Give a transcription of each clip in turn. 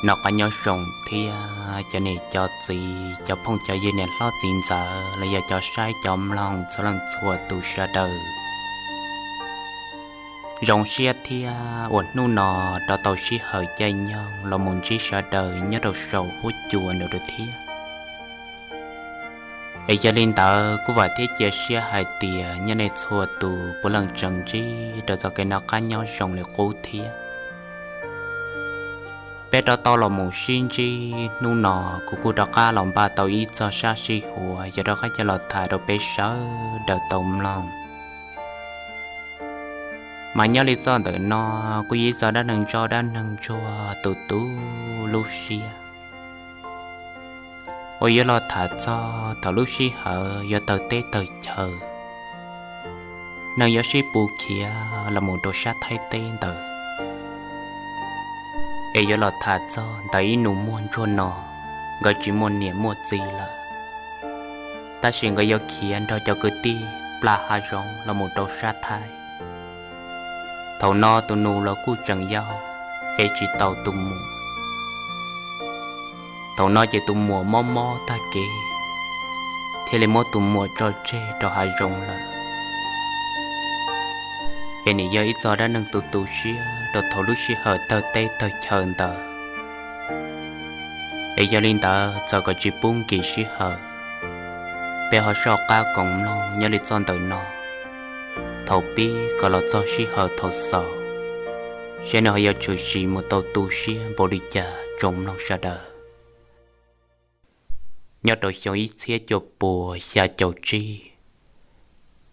Noj qab nyob zoo thiab cov niam cov txiv, cov phooj cov ywg, niam hlob txiv ntxawm los yog cov saib cov mloog txhua leej txhua tus sawv daws. Zoo siab thiab uas hnub no rov tau sij hawm caij nyoog los mus ntsib sawv daws nyob rau saum huab cua no dua thiab. Es yog li ntawd kuj vam thiab cia siab hais tias nyob nej txhua tus puav leej tseem ntsib rau txoj kev noj qab nyob zoo li qub thiab. Peb rov tau los mus sib ntsib hnub no, kuv kuj rov qab los npaj tau ib txog sab sij huas yuav rov qab coj los tham rau peb sawv daws tau mloog. Mas nyob li txoj ntawm no kuj yog ib txoj dab neeg ntsuag, dab neeg ntsuag tu tu lub siab uas yuav los tham txog thaum lub sij hawm yuav tawg teb tawg chaw, neeg yuav sib pus khiav los mus rau sab Thaib teb ntawd. Es yuav los tham txog ntawm ib nus muag ntsuag no, nkawd tsis muaj niam muaj txiv lawm, tab sis nkawd yuav khiav nrog cov kwv tij pla hav zoov los mus rau sab Thaib. Thaum no tus nus los kuj tseem yau, es tsis tau tus muam. Thaum no ces tus muam mob mob tag kev, thiaj li muab tus muam tso tseg rau hav zoov lawm. Es nws yog ib txoj dab neeg tu tu siab rau thaum lub sij hawm tawg teb tawg chaw ntawd. Es yog li ntawd txawm kom tsis pub nkim sij hawm, peb ho soj qab koom mloog nyob li txoj ntawm no thaum pib kom los txog sij hawm thaum xaus, saib nws ho yuav tshwm sim mus tau tu siab npaum li cas tsoom mloog sawv daws. Nyob rau xyoo ib txhiab cuaj puas xya caum tsib,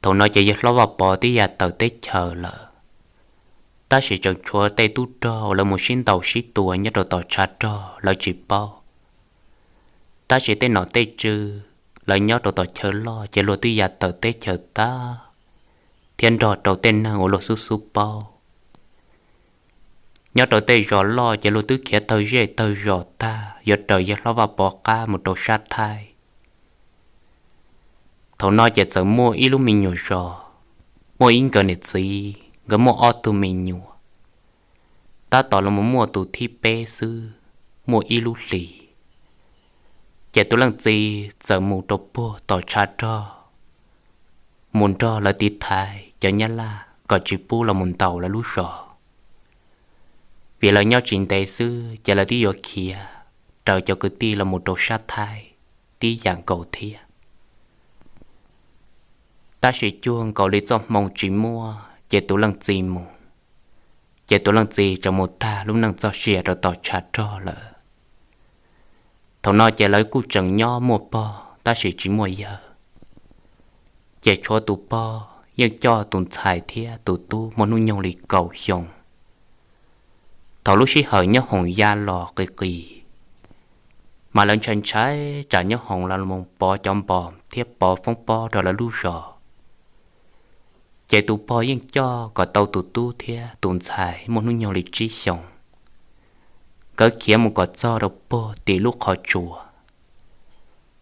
thaum no ces yawg hlob Vaj Pov twb ya tawm teb chaws lawm, tab sis tseem tshuav tej tub rog uas lawv mus sib ntaus sib tua nyob rau tom tshav rog lawv tsis paub. Tab sis tej nom tej tswv lawv nyob rau tom chaw loj ces luag twb ya tawm teb chaws tag, thiab nrog rau tej neeg uas luag xub xub paub. Nyob rau tej zos loj ces luag twb khiav tawg zej tawg zos tag yuav raws yawg hlob Vaj Pov qab mus rau sab Thaib. Thaum no ces txawm muaj ib lub me nyuam zos, muaj ib nkawd niam txiv, nkawd muaj ob tug me nyuam, tab tom los muaj tus thib peb xwb, muaj ib lub hlis. Ces tus leej txiv txawm mus rau puag tom tshav rog, mus nrog lawv tiv thaiv cov Nyab Laj kom tsis pub los mus ntaus lawv lub zos, vim lawv nyob tsis ntev xwb ces lawv twb yuav khiav raws cov kwv tij los mus rau sab Thaib tib yam nkaus thiab. Tab sis cuag nkaus li txoj hmoo tsis muaj ces tus leej txiv mus, ces tus leej txiv tseem mus tag lub neej txoj sia rau tom tshav rog lawm. Thaum no ces lawv kuj tseem nyob muaj pog tab sis tsis muaj yawg, ces tshuav tus pog yeej coj tus ntxhais thiab tus tub muaj hnub nyoog li kaum xyoo. Thaum lub sij hawm nyob hoom ya los qis qis, mas lawv ntshai ntshai tsam nyob hoom los mus pov cov npos thiab pov foob pob rau lawv lub zos, ces tus pog yeej coj kom tau tus tub thiab tus ntxhais muaj hnub nyoog li tsib xyoos, nkawd khiav mus kom txog rau puag tim lub qhov tsua.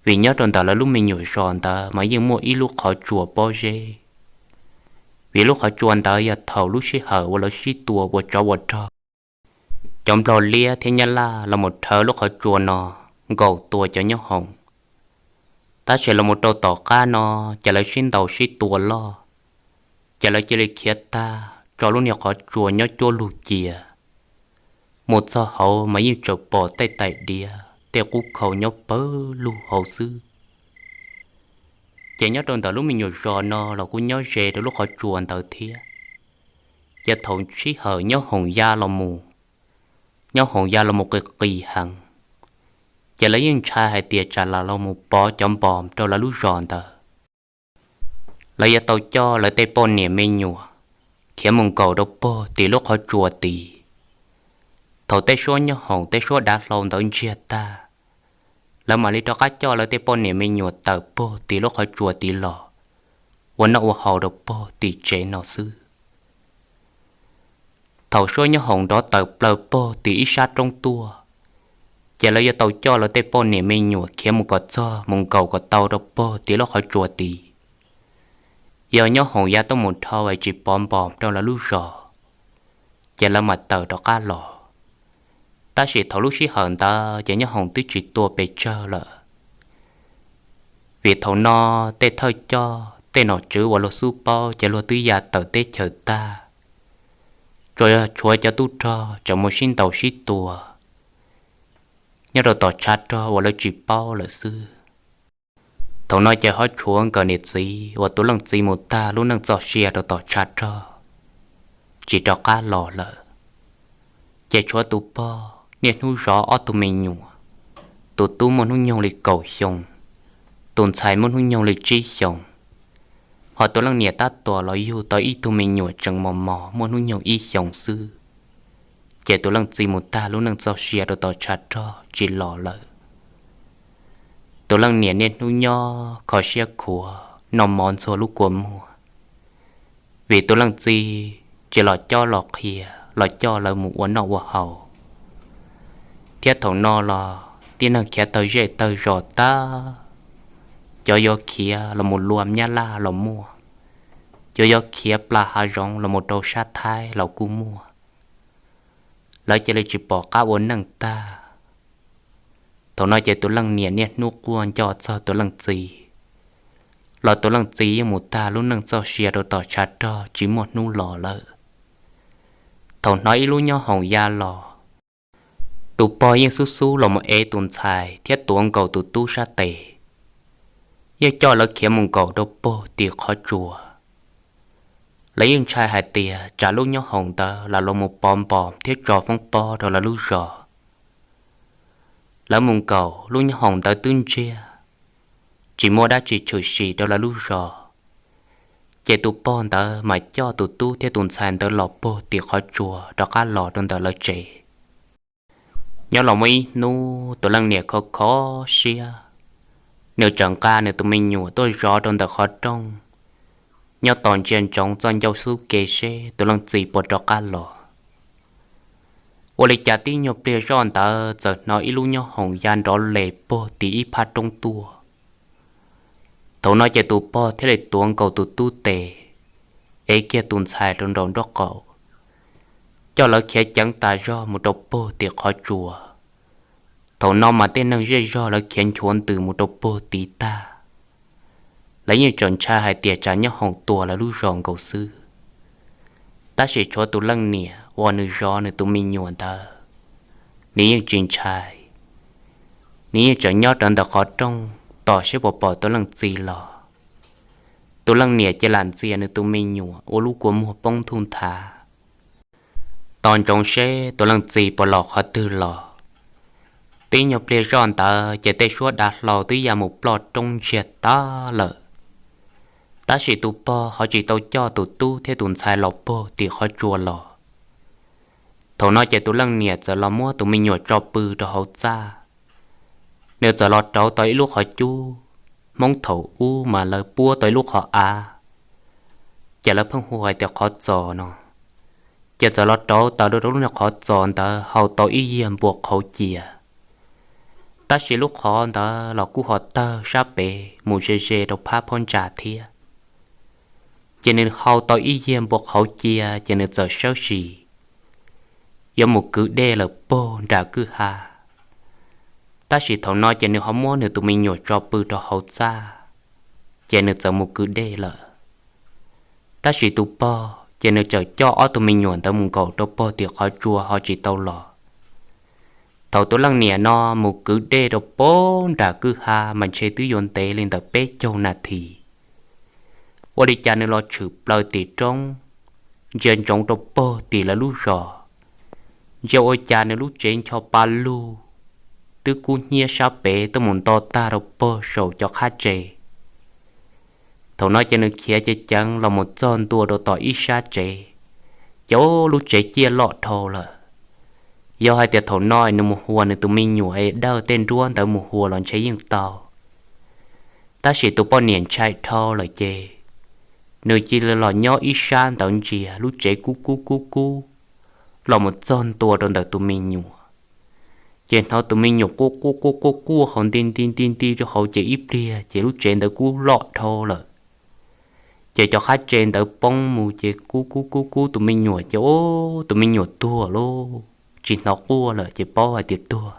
Vim nyob rau ntawm lawv lub me nyuam zos ntawd mas yeej muaj ib lub qhov tsua pob zeb, vim lub qhov tsua ntawd yog thaum lub sij hawm uas lawv sib tua ua tsov ua rog, cov nplog liab thiab Nyab Laj los mus rhawv lub qhov tsua no nkaum tua cov nyob hoom. Tab sis los mus rau tom qab no ces lawv sib ntaus sib tua loj, ces lawv cia li khiav tag tso lub niag qhov tsua nyob cuaj lug cia. Mus txog hauv mas yeej tseem pom tej tais diav tej qub khau nyob pawg lug hauv xwb. Ces nyob rau ntawm lub me nyuam zos no los kuj nyob ze rau lub qhov tsua ntawd thiab. Ces thaum sij hawm nyob hoom ya los mus, nyob hoom ya los mus qis qis heev, ces lawv yeej ntshai hais tias tsam lam los mus pov cov npos rau lawv lub zos ntawd, lawv yuav tau coj lawv tej poj niam me nyuam khiav mus nkaum rau puag tim lub qhov tsua tid. Thaum tej suab nyob hoom tej suab dav hlau ntawd ntsiag tag, lawv mam li rov qab coj lawv tej poj niam me nyuam tawm puag tim lub qhov tsua tid los ua noj ua haus rau puag tim tsev no xwb. Thaum suab nyob hoom nrov tawm plaws puag tim ib sab roob tuaj, ces lawv yuav tau coj lawv tej poj niam me nyuam khiav mus kom txog mus nkaum kom tau rau puag tim lub qhov tsua tid. Yog nyob hoom ya tuaj mus dhau es tsis pov npos rau lawv lub zos, ces lawv mam tawm rov qab los. Tab sis thaum lub sij hawm ntawd ces Nyob Hoos twb tsis tuaj pes tsawg lawm, vim thaum no tej thawj coj tej nom tswv uas luag xub paub ces luag twb ya tawm teb chaws tag, tsuas yog tshuav cov tub rog tseem mus sib ntaus sib tua nyob rau tom tshav rog uas lawv tsis paub lawm xwb. Thaum no ces ho tshuav nkawm niam txiv uas tus leej txiv mus tag lub neej txoj sia rau tom tshav rog tsis rov qab los lawm, ces tshuav tus pog niaj hnub zov ob tug me nyuam, tus tub muaj hnub nyoog li kaum xyoo, tus ntxhais muaj hnub nyoog li tsib xyoos, ho tus leej niam tab tom los yug tau ib tug me nyuam tseem mos mos muaj hnub nyoog ib xyoos xwb, ces tus leej txiv mus tag lub neej txoj sia rau tom tshav rog tsis los lawm. Tus leej niam niaj hnub nyob kho siab khuav noj mov ntxuag lub kua muag, vim tus leej txiv tsis los cob los qhia los coj lawv mus ua noj ua haus, thiab thaum no los tib neeg khiav tawg zej tawg zos tag, cov yuav khiav los mus lua nyab laj los muaj, cov yuav khiav pla hav zoov los mus rau sab Thaib los kuj muaj, lawv cia li tsis pom qab ua neej tag. Thaum no ces tus leej niam niaj hnub quaj nco txog tus leej txiv, los tus leej txiv yeej mus tag lub neej txoj sia rau tom tshav rog tsis muaj hnub los lawm. Thaum hnov ib lub Nyob Hoos ya los, tus pog yeej xub xub los mus ev tus ntxhais thiab tuav nkaus tus tub sab tes, yeej coj lawv khiav mus nkaum rau puag tim qhov tsua. Lawv yeej ntshai hais tias tsam lub Nyob Hoos ntawd lam los mus pov npos thiab tso foob pob rau lawv lub zos. Lawv mus nkaum lub Nyob Hoos ntawd twb ntsiag, tsis muaj dab tsi tshwm sim rau lawv lub zos, ces tus pog ntawd mam coj tus tub thiab tus ntxhais ntawd los puag tim qhov tsua rov qab los rau ntawm lawv tsev. Nyob los muaj ib hnub tus leej niam kho kho siab, nws tseem nqa nws tus me nyuam tuaj zov rau ntawm qhov rooj, nyob tos ntsia ntsoov txoj ncauj xub ke seb tus leej txiv puas rov qab los. Ua li cas tib nyuag pliag zoj ntawd txawm hnov ib lub Nyob Hoos ya nrov les puag tim ib phab roob tuaj. Thaum no ces tus pog thiaj li tuav nkaus tus tub tes, ev kiag tus ntxhais rau nraum nraub qaum, coj lawv khiav ceev tas zog mus rau puag tim qhov tsua. Thaum no mas tej neeg zej zog lawv khiav nchuav ntws mus rau puag tid tag. Lawv yeej tseem ntshai hais tias tsam Nyob Hoos tua lawv lub zos nkaus xwb. Tab sis tshuav tus leej niam uas nws zov nws tus me nyuam ntawd, nws yeej tsis ntshai. Nws yeej tseem nyob rawv ntawm qhov rooj tos seb puas pom tus leej txiv los. Tus leej niam ces lam ntxias nws tus me nyuam ua lub kua muag poob ntuj nthav, tos ntsoov seb tus leej txiv puas los qhov twg los. Tib nyuag pliag zoj ntawd ces tej suab dav hlau twb ya mus ploj roob ntsiag tag lawm. Tab sis tus pog ho tsis tau coj tus tub thiab tus ntxhais los puag tim qhov tsua los. Thaum no ces tus leej niam txawm los muab tus me nyuam tso pw rau hauv txaj. Nws txawm los rauv tau ib lub qhov cub, Hmoob thaum ub mas lawv puab tau ib lub qhov av, ces lawv pheej hu hais tias qhov txos no. Ces txawm los rauv taws rau lub niag qhov txos ntawd haus tau ib yiag npua qhauv cia. Tab sis lub qhov ntawd los kuj ho tawg sab pem mus ze ze rau phab phab ntsa thiab. Ces nws haus tau ib yiag npua qhauv cia ces nws txawm sawb sim yuav mus kwv dej lawm puag nram kwj ha. Tab sis thaum no ces nws ho muab nws tus me nyuam tso pw rau hauv txaj, ces nws txawm mus kwv dej lawm. Tab sis tus pog ces nws txawm coj ob tug me nyuam ntawd mus nkaum rau puag tim qhov tsua ho tsis tau los. Thaum tus leej niam no mus kwv dej rau puag nram kwj ha mas ntshe twb yuav ntev li ntawm peb caug nas this. Ua li cas nws los tshwm plaws tim roob, ntsia ntsoov rau puag tim lawv lub zos, ntsia ua cas nws lub tsev ncho pa lug twb kub hnyiab sab pem tuaj mus nto tag rau puag saum cov qab tsev. Thaum no ces nws khiav ceev ceev los mus txog ntua rau tom ib sab tsev, ces lub tsev ciaj loj dhau lawm. Yog hais tias thaum no nws mus hua nws tus me nyuam es dawj tej nruab ntawd mus hua los ntshe yeej tau. Tab sis tus poj niam ntshai dhau lawm ces nws cia li los nyob ib sab ntawd ntsia lub tsev kub kub kub kub los mus txog ntua rau ntawm tus me nyuam. Ces hnov tus me nyuam quaj quaj quaj quaj quaj hauv nti nti nti nti rau hauv ces ib pliag ces lub tsev ntawd kub loj dhau lawm. Ces cov qab tsev ntawd poob mus ces kub kub kub kub tus me nyuam ces ub tus me nyuam tuag lauj. tsis hnov quaj lawm ces paub hais tias tuag.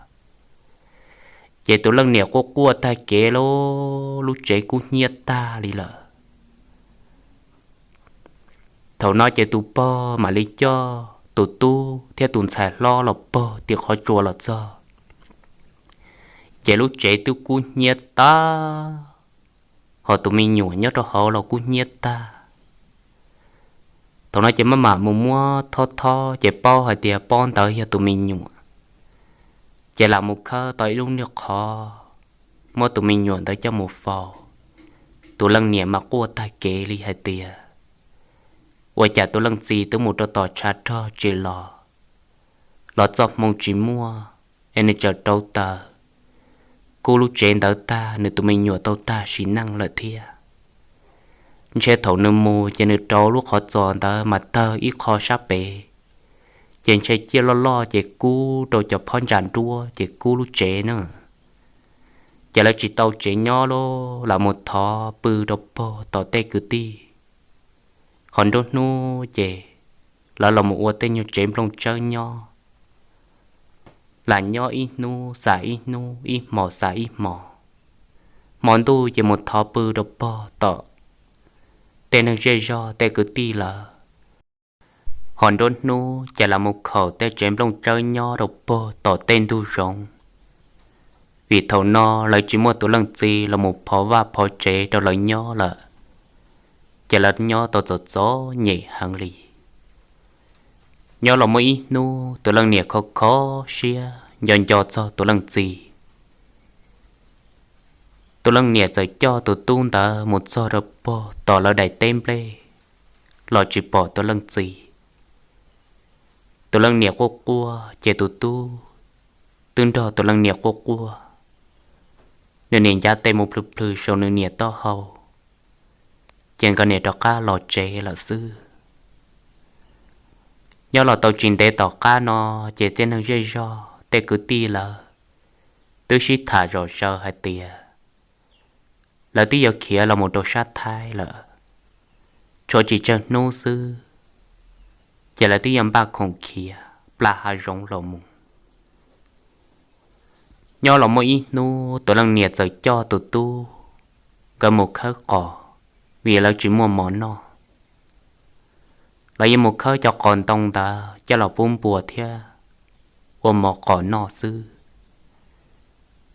Ces tus leej niam quaj quaj tag kev lawm, lub tsev kub hnyiab tag li lawm. Thaum no ces tus pog mam li coj tus tub thiab tus ntxhais hlob los pog tim qhov tsua los txog, ces lub tsev twb kub hnyiab tag, ho tus me nyuam nyob rau hauv los kub hnyiab tag. Thaum no ces maj mam mus muab thob thob ces paub hais tias pob ntawd yog tus me nyuam. Ces lam mus khawb tau ib lub niag qhov, muab tus me nyuam ntawd coj mus faus. Tus leej niam mas quaj tag kev li hais tias, ua cas tus leej txiv twb mus rau tom tshav rog tsis los, los txoj hmoo tsis muaj, es nws tseem rauv taws, kub lub tsev ntawd tag, nws tus me nyuam tau tag sim neej lawm thiab. Ntshe thaum nws mus ces nws rauv lub qhov txos ntawd mas tawg ib qho sab pem, ces ntshe ciaj loj loj ces kub rau cov phab ntsa nruab ces kub lub tsev na. Ces lawv tsis tau tsev nyob lawm, lam mus thov pw rau pog tom tej kwv tij. Ho nruab hnub ces lawv los mus ua tej nyuag tsev nplooj tsawb nyob, lam nyob ib hnub xam ib hnub, ib hmos xam ib hmos. Hmo ntuj ces mus thov pw rau pog tom tej neeg zej zog tej kwv tij lawm. Ho nruab hnub ces lam mus khaum tej tsev nplooj tsawb nyob rau pog tom tej ntug zoov, vim thaum no lawv tsis muaj tus leej txiv los mus phov vaj phov tsev rau lawv nyob lawm, ces lawv nyob tau txom txom nyem heev li. Nyob los muaj ib hnub tus leej niam kho kho siab nco nco txog tus leej txiv. Tus leej niam txawm coj tus tub ntawd mus txog rau pog tom lawv daim teb nplej, los tsis pom tus leej txiv. Tus leej niam quaj quaj ces tus tub twb nrog tus leej niam quaj quaj. Nws niam ncav tes mus plhws plhws saum nws niam taub hau, ces nkawd niam rov qab los tsev lawm xwb. Nyob los tau tsis ntev tom qab no, ces tej neeg zej zog tej kwv tij lawv twb sib tham zom zaws hais tias lawv twb yuav khiav los mus rau sab Thaib lawm, tshuav tsis tsawg hnub xwb, ces lawv twb yuav npaj khoom khiav pla hav zoov los mus. Nyob los muaj ib hnub tus leej niam txawm coj tus tub nkawd mus khawb qos, vim lawv tsis muaj mov noj. Lawv yuav mus khawb cov qos ntoo ntawd coj los pub npua thiab ua mov qos noj xwb,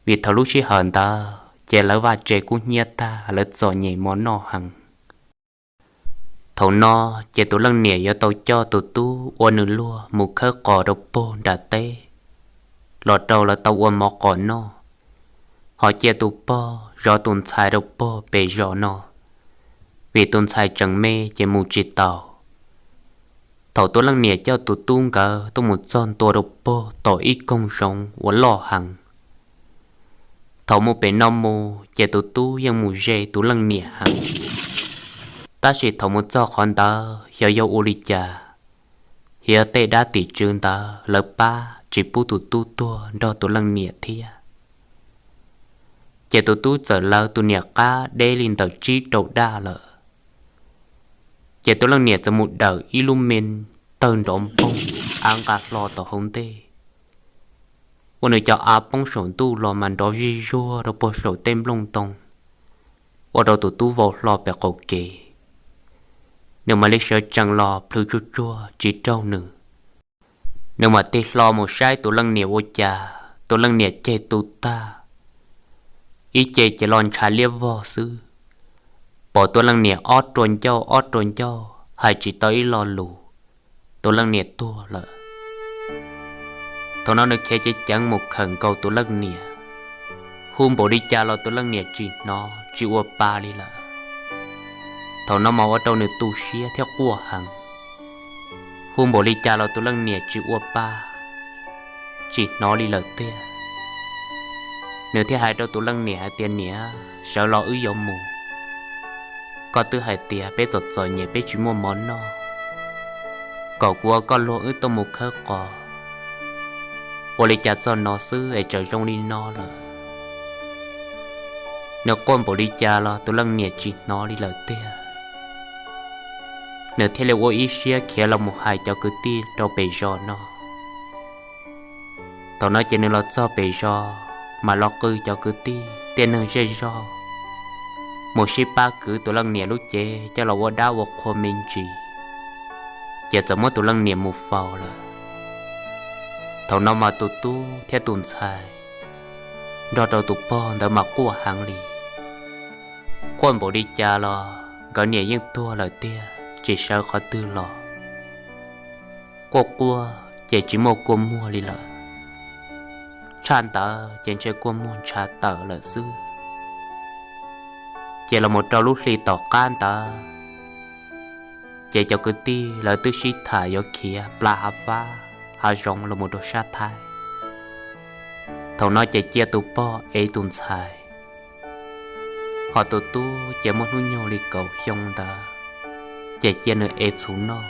vim thaum lub sij hawm ntawd ces lawv vaj tse kub hnyiab tag, lawv txom nyem mov noj heev. Thaum no ces tus leej niam yuav tau coj tus tub ua nws luag mus khawb qos rau pog nram teb, los rau lawv tau ua mov qos noj, ho cia tus pog zov tus ntxhais rau pog pem zos no, vim tus ntxhais tseem me ces mus tsis taus. Thaum tus leej niam coj tus tub nkawd tuaj mus txog ntua rau pog tom ib koog zoov uas loj heev, thaum mus pem no mus ces tus tub yeej mus ze tus leej niam heev. Tab sis thaum mus txog qhov ntawd xyov yog ua li cas, xyov tej dab tim tswv ntawd lawv pab tsis pub tus tub tuag nrog tus leej niam thiab. Ces tus tub txawm lawv tus niam qab deb li ntawm tsib rau daj lawm. Ces tus leej niam txawm mus dawm ib lub me tawg nrov npoog, av nqa hlo tom hauv ntej, ua nws cov av poob saum ntuj los mas nrov zig zuag rau puag saum tej nplooj ntoo, ua rau tus tub vau hlo pem qaum kev. Nws mam li sawv tsees los plhws tsuag tsuag tsis raug nws. Nws mam tig hlo mus saib tus leej niam ua cas tus leej niam ceg tu tag, ib ce ces los ntshav liab vog xwb. Pom tus leej niam ob rua ncauj ob rua ncauj hais tsis tau ib lo lus, tus leej niam tuag lawm. Thaum no nws khiav ceev ceev mus khawm nkaus tus leej niam, hu npaum li cas los tus leej niam tsis hnov tsis ua pa li lawm. Thaum no mas ua rau nws tu siab thiab quaj heev, hu npaum li cas los tus leej niam tsis ua pa, tsis hnov li lawm tiag. Nws thiaj hais rau tus leej niam hais tias, Niam, sawv los wb yuav mus. Koj twb hais tias peb txom txom nyem peb tsis muaj mov noj, kom kuv ua koj luag wb tuaj mus khawb qos. Ua li cas txog no xwb es txawm zoo li no lawm? Nws quaj npaum li cas los tus leej niam tsis hnov li lawm tiag. Nws thiaj li ua ib siab khiav los mus hais cov kwv tij rau pem zos no. Thaum no ces nws los txog pem zos, mas los qw cov kwv tij tej neeg zej zog mus sib pab kwv tus leej niam lub cev coj los ua dab ua qhua me ntsis, ces txawm muab tus leej niam mus faus lawm. Thaum no mas tus tub thiab tus ntxhais nrog rau tus pog ntawd mas quaj heev li. Quaj npaum li cas los nkawd niam yeej tuag lawm tiag, tsis sawv qhov twg los. Quaj quaj ces tsis muaj kua muag li lawm. Tshaj ntawd ces ntshe kua muag ntshav tawm lawm xwb. Ces los mus rau lub hli tom qab ntawd, ces cov kwv tij lawv twb sib tham yuav khiav pla hav fab hav zoov los mus rau sab Thaib. Thaum no ces cia tus pog ev tus ntxhais, ho tus tub ces muaj hnub nyoog li kaum xyoo ntawd, ces cia nws ev txhuv noj.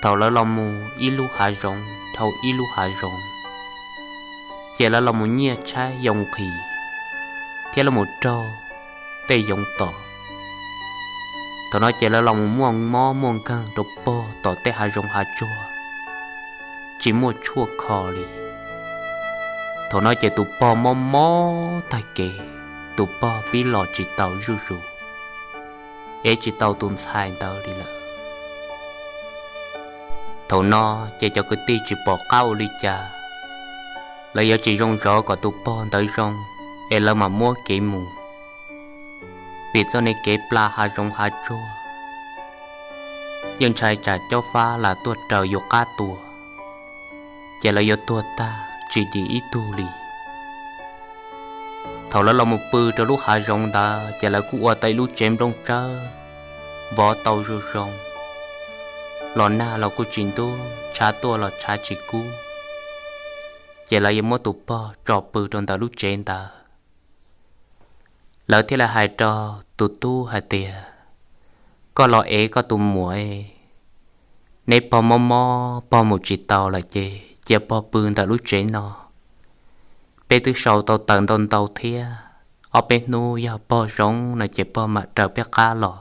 Thaum lawv los mus ib lub hav zoov dhau ib lub hav zoov, ces lawv los mus nyiaj tshaib yoo nqhis thiab los mus raug tej yoov tom. Thaum no ces lawv los mus muaj mob muaj nkeeg rau pog tom tej hav zoov hav tsuag, tsis muaj tshuaj kho li. Thaum no ces tus pog mob mob tag kev, tus pog pib los tsis tau zuj zus, ev tsis tau tus ntxhais ntawd li lawm. Thaum no ces cov kwv tij tsis pom qab ua li cas, lawv yuav tsis zoo zov kom tus pog ntawd zoo, es lawv mam muab kev mus, vim txoj niag kev pla hav zoov hav tsuag yeej ntshai tsam caub fab lam tuaj raws yus qab tua, ces lawv yuav tuag tag tsis dim ib tug li. Thaum lawv los mus pw rau lub hav zoov ntawd ces lawv kuj ua tau ib lub tsev nplooj tsawb vov tau zoo zoo, los nag los kuj tsis ntub, tshav tuaj los tshav tsis kub, ces lawv yuav muab tus pog tso pw rau ntawm lub tsev ntawd. Lawv thiaj li hais rau tus tub hais tias, koj los ev koj tus muam, neb pog mob mob pog mus tsis tau lawm ces cia pog pw ntawm lub tsev no. Peb twb sau tau taws ntau ntau thiab, ob peb hnub yog pog zoo no ces pog mam raws peb qab los.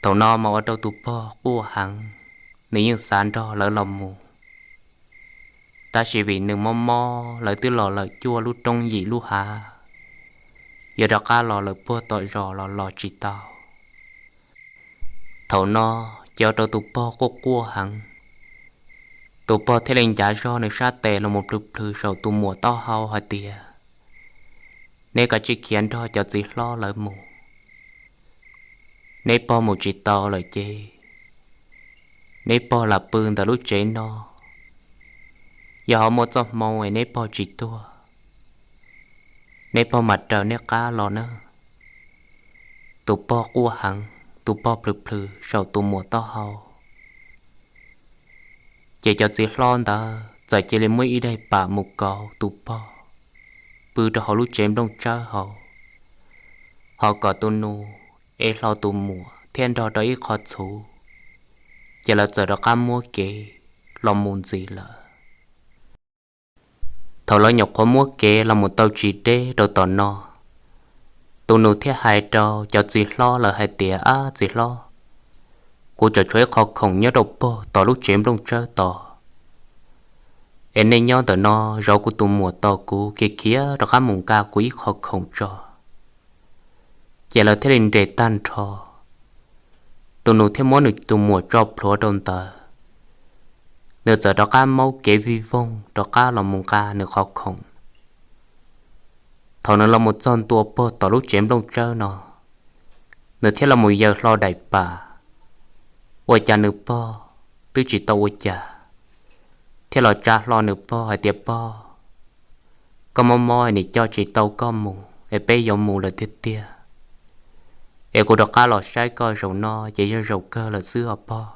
Thaum no mas ua rau tus pog quaj heev, nws yeej xav nrog lawv los mus, tab sis vim nws mob mob lawv twb los lawm cuaj lub roob yim lub hav, yuav rov qab los lawm puag tom zos los los tsis tau. Thaum no ces ua rau tus pog quaj quaj heev, tus pog thiaj li ncav zog nws sab tes los mus plhws plhws saum tus muam taub hau hais tias, neb kav tsij khiav nrog cov txiv hlob lawv mus, neb pog mus tsis tau lawm ces neb pog lam pw ntawm lub tsev no, yog ho muaj txoj hmoo es neb pog tsis tuag, neb pog mam raws neb qab los na. Tus pog quaj heev, tus pog plhws plhws saum tus muam taub hau, ces cov txiv hlob ntawd txawm cia li muab ib daim pam mus kauv tus pog pw rau hauv lub tsev nplooj tsawb hauv, ho kom tus nus ev hlo tus muam thiab nrog rau ib qho txhuv, ces lawv txawm rov qab muab kev los mus ntxiv lawm. Thaum lawv nyuam qhuav muab kev los mus tau tsis deb rau tom no, tus nus thiaj hais rau cov txiv hlob lawv hais tias, ab txiv hlob, kuv tseem tshuav ib qho khoom nyob rau pog tom lub tsev nplooj tsawb tod, es nej nyob ntawm no zov kuv tus muam tos kuv khiav khiav rov qab mus nqa kuv ib qho khoom tso. Ces lawv thiaj li nres tag nrho, tus nus thiaj muab nws tus muam tso plhuav rau ntawd, nws txawm rov qab maub kev vij voog rov qab los mus nqa nws qhov khoom. Thaum nws los mus txog ntua pog tom lub tsev nplooj tsawb no, nws thiaj los mus yaws hlo daim pam, ua cas nws pog twb tsis tau ua cas, thiaj los tsa hlo nws pog hais tias, pog, koj mob mob es niam coj tsis tau koj mus es peb yuav mus lawm tiag tiag, es kuv rov qab los saib koj zaum no ces yog zaum kawg lawm xwb os pog.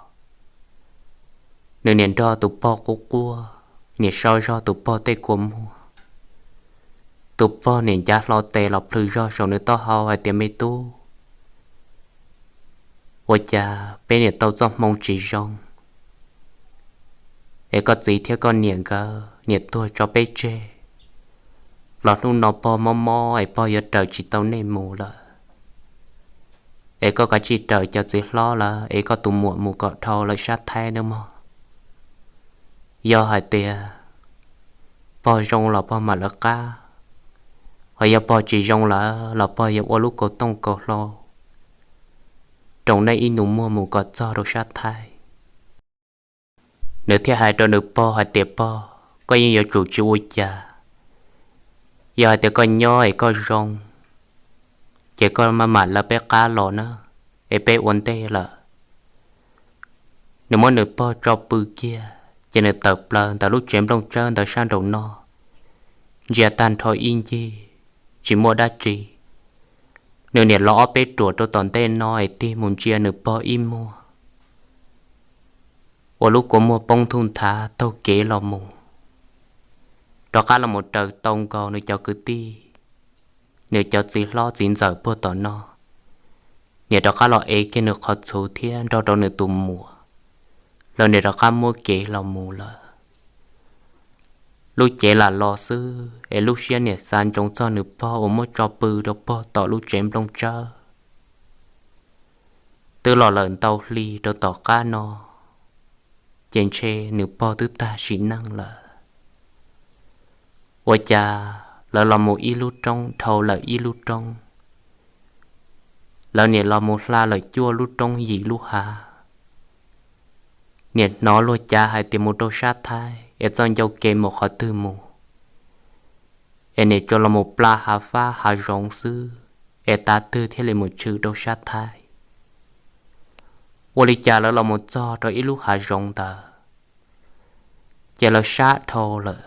Nws niam nrog tus pog quaj quaj, niam sau zog tus pog tej kua muag. Tus pog niam ncav hlo tes los plhws zog saum nws taub hau hais tias, me tub, ua cas peb niam tau txoj hmoo tsis zoo, es koj txiv thiab koj niam nkawd niam tuag tso peb tseg, los hnub no pog mob mob es pog yuav raws tsis tau nej mus lawm. Es koj kav tsij raws cov txiv hlob lawv es koj tus muam mus kom dhau lawm sab Thaib nawb mog. Yog hais tias pog zoo los pog mam lawv qab, ho yog pog tsis zoo lawm los pog yuav ua lub kaus tooj kaus hlau rau nej ib nus muag mus kom txog rau sab Thaib. Nws thiaj hais rau nws pog hais tias, Pog, koj yeej yuav tsum tsis ua cas. Yog hais tias koj nyob es koj zoo, ces koj maj mam lawv peb qab los na, es peb ua ntej lawm. Nws muab nws pog tso pw kiag, ces nws tawm plaws ntawm lub tsev nplooj tsawb ntawd sab nraum no, ntsia tag nrho ib ncig, tsis muaj dab tsi. Nws niam los ob peb ruam rau tom ntej no es tig mus ntsia nws pog ib muag, ua lub kua muag poob ntuj nthav taug kev los mus, rov qab los mus raws tau nkaus nws cov kwv tij, nws cov txiv hlob txiv ntxawm puag tom no. Niam rov qab los ev kiag nws qhov txhuv thiab nrog rau nws tus muam, lawv niam rov qab muab kev los mus lawm. Lub cev lam los xwb es lub siab niam xav ntsoov txog nws pog uas muab tso pw rau pog tom lub tsev nplooj tsawb. Twb los lawm ntau hli rau tom qab no, ces ntshe nws pog twb tag sim neej lawm. Ua cas lawv los mus ib lub roob dhau lawm ib lub roob, lawv niam los mus hla lawm cuaj lub roob yim lub hav. Niam hnov luag cav hais tias mus rau sab Thaib es txoj ncauj ke mus qhov twg mus, es niam tsuas los mus pla hav fab hav zoov xwb, es tav twg thiaj li mus tshwm rau sab Thaib. Ua li cas lawv los mus txog rau ib lub hav zoov ntawd, ces lawv sab dhau lawm.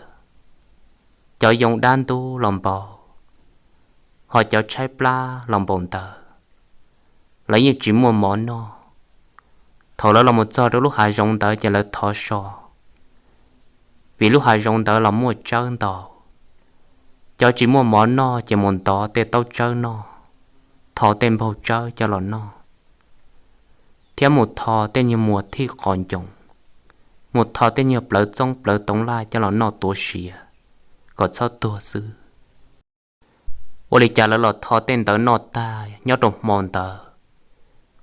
Cov yoo dab ntub los npaum, ho cov tshaib plab los npaum ntawd, lawv yeej tsis muaj mov noj. Thaum lawv los mus txog rau lub hav zoov ntawd ces lawv thov so, vim lub hav zoov ntawd los muaj tsawb ntau. Cov tsis muaj mov noj ces mus ntov tej taub tsawb noj, tho tej npaug tsawb coj los noj, thiab mus tho tej nyuag muas thij qos ncoos, mus tho tej nyuag plawv txoob plawv toov laj coj los noj tuav siav kom txhob tuag xwb. Ua li cas lawv los tho tej ntawd noj tag nyob rau hmo ntawd,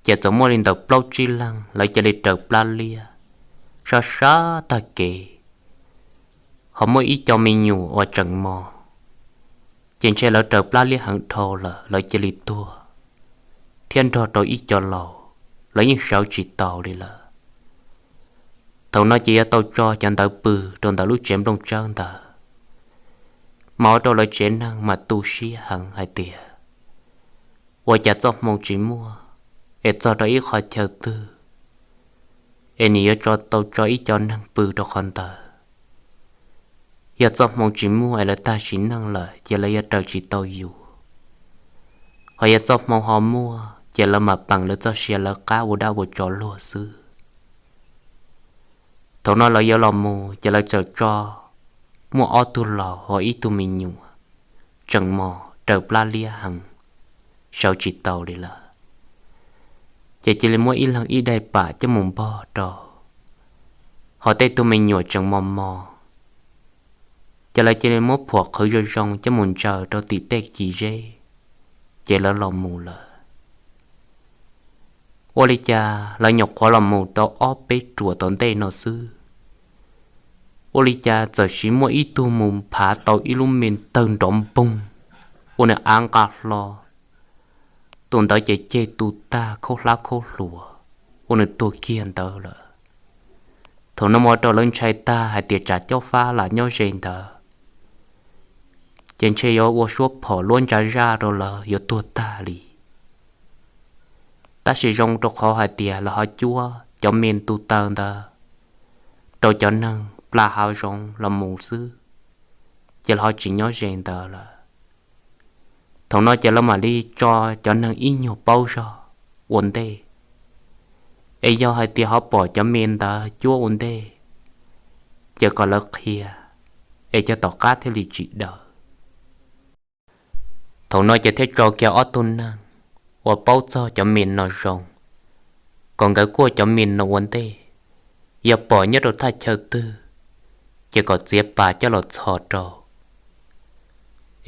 ces txawm muaj li ntawm plaub tsib leeg lawv cia li raws plab liab sab sab tag kev. Ho muaj ib co me nyuam uas tseem mos, ces ntshe lawv raws plab liab heev dhau lawm lawv cia li tuag, thiab nrog rau ib co laus, lawv yeej sawv tsis taus li lawm. Thaum no ces yuav tau tso cov ntawd pw rau ntawm lub tsev nplooj tsawb ntawd, mas ua rau lawv tsev neeg mas tu siab heev hais tias, ua cas txoj hmoo tsis muaj, es txog rau ib qho chaw twg, es nws yuav tau tso ib co neeg pw rau qhov ntawd. Yog txoj hmoo tsis muaj es lawv tag sim neej lawm ces lawv yuav raws tsis tau yus, ho yog txoj hmoo ho muaj ces lawv mam peem lawv txoj sia lawv qab ua dab ua tsov luag xwb. Thaum no lawv yuav los mus ces lawv txawm tso muaj ob tug laus ho ib tug me nyuam tseem mos raws plab liab heev, sawv tsis tau li lawm. Ces cia li muab ib leeg ib daim pam coj mus npog rau, ho tej tug me nyuam tseem mos mos, ces lawv cia li muab phuam qhwv zoo zoo coj mus ntsaws rau tim tej kis zeb, ces lawv los mus lawm. Ua li cas lawv nyuam qhuav los mus tau ob peb ruam tom ntej no xwb, ua li cas txawm sis muaj ib tug mus phav tau ib lub me tawg nrov npoog, ua nws av nqa hlo. Tus ntawd ces ceg tu tag khaub hlab khaub hluas, ua nws tuag kiag ntawd lawm. Thaum no ua rau lawv ntshai tag hais tias tsam cob fab lam nyob ze ntawd, ces ntshe yuav ua suab phom luab ntsa zaj rau lawv yuav tuag tag li. Tab sis zoo rau qhov hais tias lawv ho cuab cov me tu taw ntawd rau cov neeg pla hav zoov los mus xwb, ces lawv ho tsis nyob ze ntawd lawm. Thaum no ces lawv mam li tso cov neeg ib nyuag paub zog ua ntej, es yog hais tias ho pom cov me ntawd cuab ua ntej, ces kom lawv qhia, es cov tom qab thiaj li tsis daws. Thaum no ces thiaj tso kiag ob tug neeg uas paub txog cov me no zoo, kom nkawd kuaj cov me no ua ntej, yog pom nyob rau thaj chaw twg, ces kom txiav pas coj los txhos rau,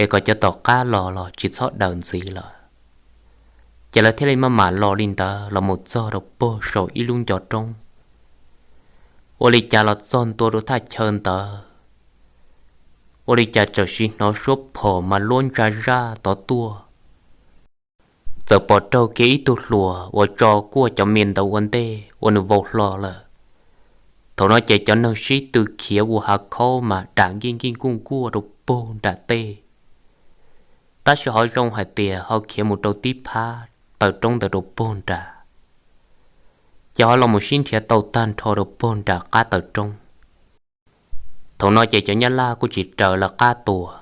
es kom cov tom qab los los tsis txhob daws ntxiv lawm. Ces lawv thiaj li maj mam los li ntawd los mus txog rau puag saum ib lub ncov roob. Ua li cas los txog ntua rau thaj chaw ntawd, ua li cas txawm sim hnov suab phom mas luab ntsa zaj tod tuaj. Txawm pom raug kiag ib tug hluas uas tso kuaj cov me ntawd ua ntej ua nws vau hlo lawm. Thaum no ces cov neeg sib tw khiav ua hav khaub mas dam nkij nkij nkuj nkuaj rau pag nram tej. Tab sis ho zoo hais tias ho khiav mus rau tib phab taw roob ntawd rau pag nram, ces ho los mus sib nrhiav tau tag nrho rau pag nram qab taw roob. Thaum no ces cov nyab laj kuj tsis raws lawv qab tua,